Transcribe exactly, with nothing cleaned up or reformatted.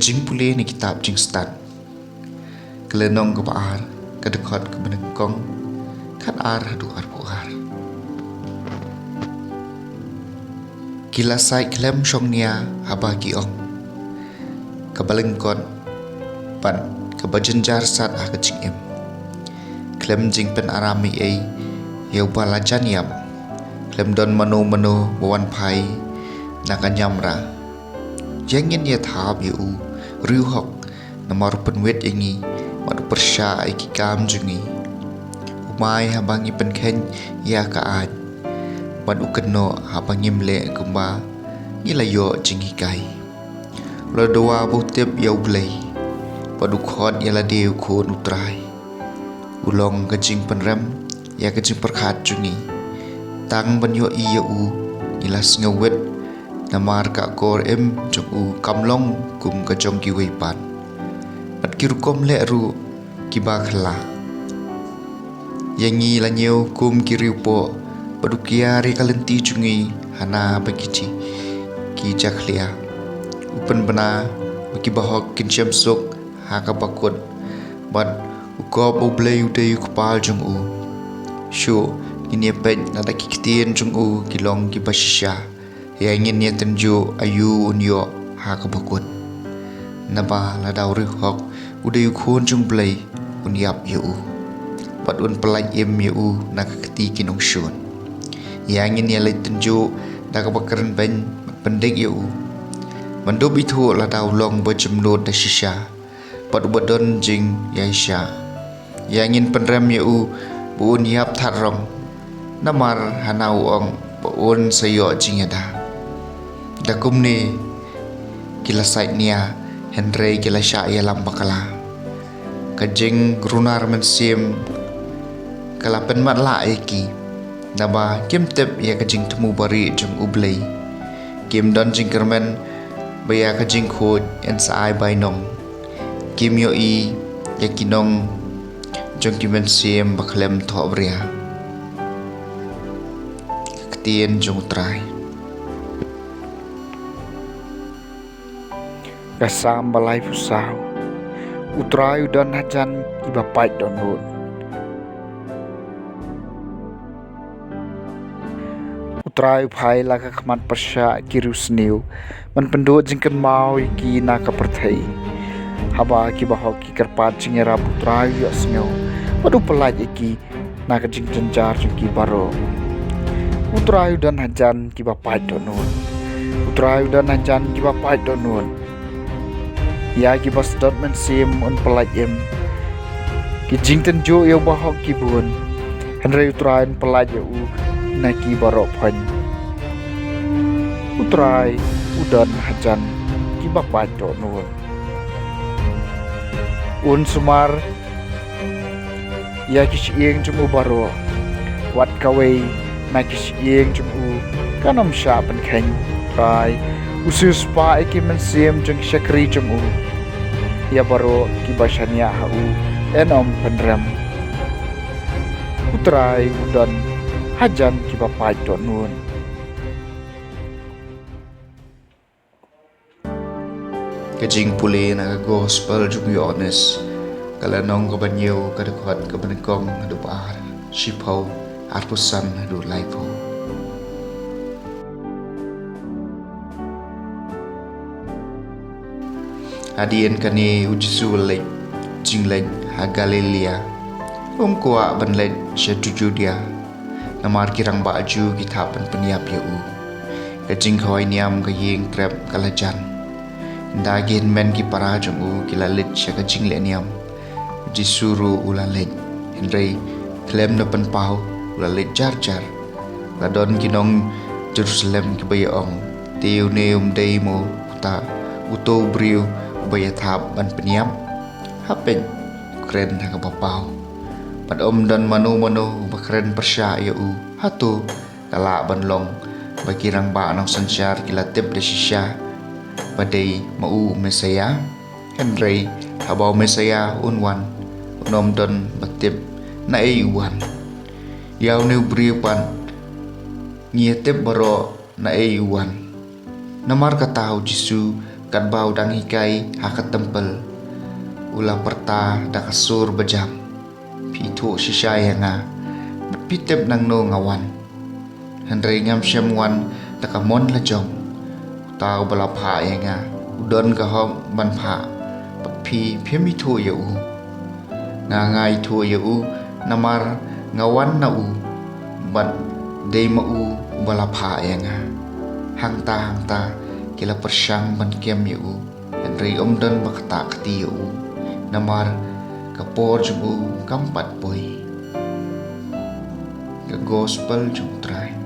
Jingpule na kitab Jingstad, ka lynnong kaba ar, ka dkhot kaba nyngkong khatar haduh arphew ar. Ki la sait khlem shongnia haba ki ong, kaba lyngkot bad kaba jynjar sat ha ka jingim. Khlem jingpynaram ei ei ïa uba la jan ïap, khlem don mano mano ba wan phai na ka niamra. Ïa ngin ïa thap ïa u riewhok, namar u pynwit ïa ngi bad u pyrshah ïa ki kam jong ngi. U mai haba ngi pynkheiñ ïa ka aiñ, bad u kynnoh haba ngim leh kumba ngi la ïoh jinghikai. U la dawa ba u tip ïa U Blei, bad u khot ïa lade u khun U Trai. U long ka jingpynrem ïa ka jingpyrkhat jong ngi. Tang ban ïohi ïa u, ngi la sngewwit, namar ka akor im jong u kam long kum ka jong kiwei pat, bad ki rukom leh ruh kiba khlaiñ. Ïa ngi la ñiew kum ki riewpoh, bad u kiar ïa ka lynti jong ngi hana ba ki ji, ki jakhlia. U pynbna ba ki bahok kin shem suk ha kaba kut, bad u khot ba U Blei u dei u kpa jong u. Shuh, ngin ïa peit lada ki ktien jong u ki long kiba shisha. Ïa ngin ïa tynjuh aïu un ïoh ha kaba kut. Naba lada u riewhok u dei u khun jong U Blei, un ïap ïa u, bad un pyllait im ïa u na ka kti ki nongshun. Ïa ngin ïa leit tynjuh da kaba kren beiñ bad pyndik ïa u. Ban dup ithuh lada u long ba jemnud da shisha, bad uba don jingïaishah. Ïa ngin pynrem ïa u ba un ïap thad rong, namar hana u ong ba un sa ïoh jingïada. Da kumne ki la sait nia, hynrei ki la shah ïalam bakla. Ka jingrunar mynsiem ka la pynmatlah ïa ki, naba kim tip ïa ka jingthmu barieh jong U Blei. Kim don jingkyrmen ba ïa ka jingkhuid yn sa ai bainong. Kim ïohi ïa ki nong jong ki mynsiem ba khlem thohbria. Ka ktien jong U Trai. Ka Salm ba laiphew saw. U Trai u don hajan kiba pait dohnud. U Trai u phai la ka khmat pyrshah ki riewsniew, ban pynduh jingkynmaw ïa ki na ka pyrthei. Haba ki bahok ki kyrpad jingïarap, U Trai u ïohsngew, bad u pyllait ïa ki na ka jingjynjar jong ki baroh. U Trai u don hajan kiba pait dohnud. U Trai u don hajan kiba pait dohnud. Ïa kiba sdot mynsiem un pyllait im. Ki jingtynjuh ïa u bahok ki bun, hynrei U Trai un pyllait ïa u na ki baroh pyn. U Trai u don hajan kiba pait dohnud. Un sumar ïa ki shyieng jong u baroh. Wat kawei na ki shyieng jong u kan ym shah pynkheiñ. Trai u siewspah ïa ki mynsiem jong ki shakri jong u. Ïa baroh kiba shaniah ha u yn ym pynrem. U Trai u don hajan kiba pait dohnud. Ka jingpule na ka Gospel jong u Ïoannis, ka lynnong kaba hynñiew, ka dkhot kaba nyngkong haduh ba ar, shiphew, arphew san haduh laiphew. Hadien kane u Jisu u leit jingleit ha Galilaïa. Um kwah ban leit sha Ju-, Judia, namar ki rangbah Ju ki thap ban pynïap ïa u. Ka jingkhawai niam ka ïing trep ka la jan. Ynda ki hynmen ki para jong u ki la leit sha ka jingleh niam, u Jisu ruh u la leit. Hynrei khlem da pynpaw, u la leit jar jar. La don ki nong Jerusalem kiba ïa ong, te une um dei mo uta uto u briew uba ïa thap ban pynïap? Ha peit, u kren ha kaba paw, bad um don mano mano uba kren pyrshah ïa u. Hato ka lah ban long ba ki rangbah nongsynshar ki la tip da shisha ba dei ma u u Messaïah? Hynrei haba u Messaïah un wan, un ym don ba tip naei u wan. Ïa une u briew pat ngi ïa tip baroh naei u wan. Namar kata u Jisu Katba u dang hikai ha ka templ, u la pyrta da ka sur bajam: Phi ithuh shisha ïa nga, bad phi tip nangno nga wan. Hynrei ngam shym wan da ka mon lajong. Uta uba la phah ïa nga, u don ka hok ban phah, bad phi phim ithuh ïa u. Nga, nga ithuh ïa u, namar nga wan na u, bad dei ma u uba la phah ïa nga. Hangta hangta ki la pyrshang ban kem ïa u, hynrei ym don ba ktah kti ïa u, namar ka por jong u kam pat poi. Ka Gospel jong U Trai.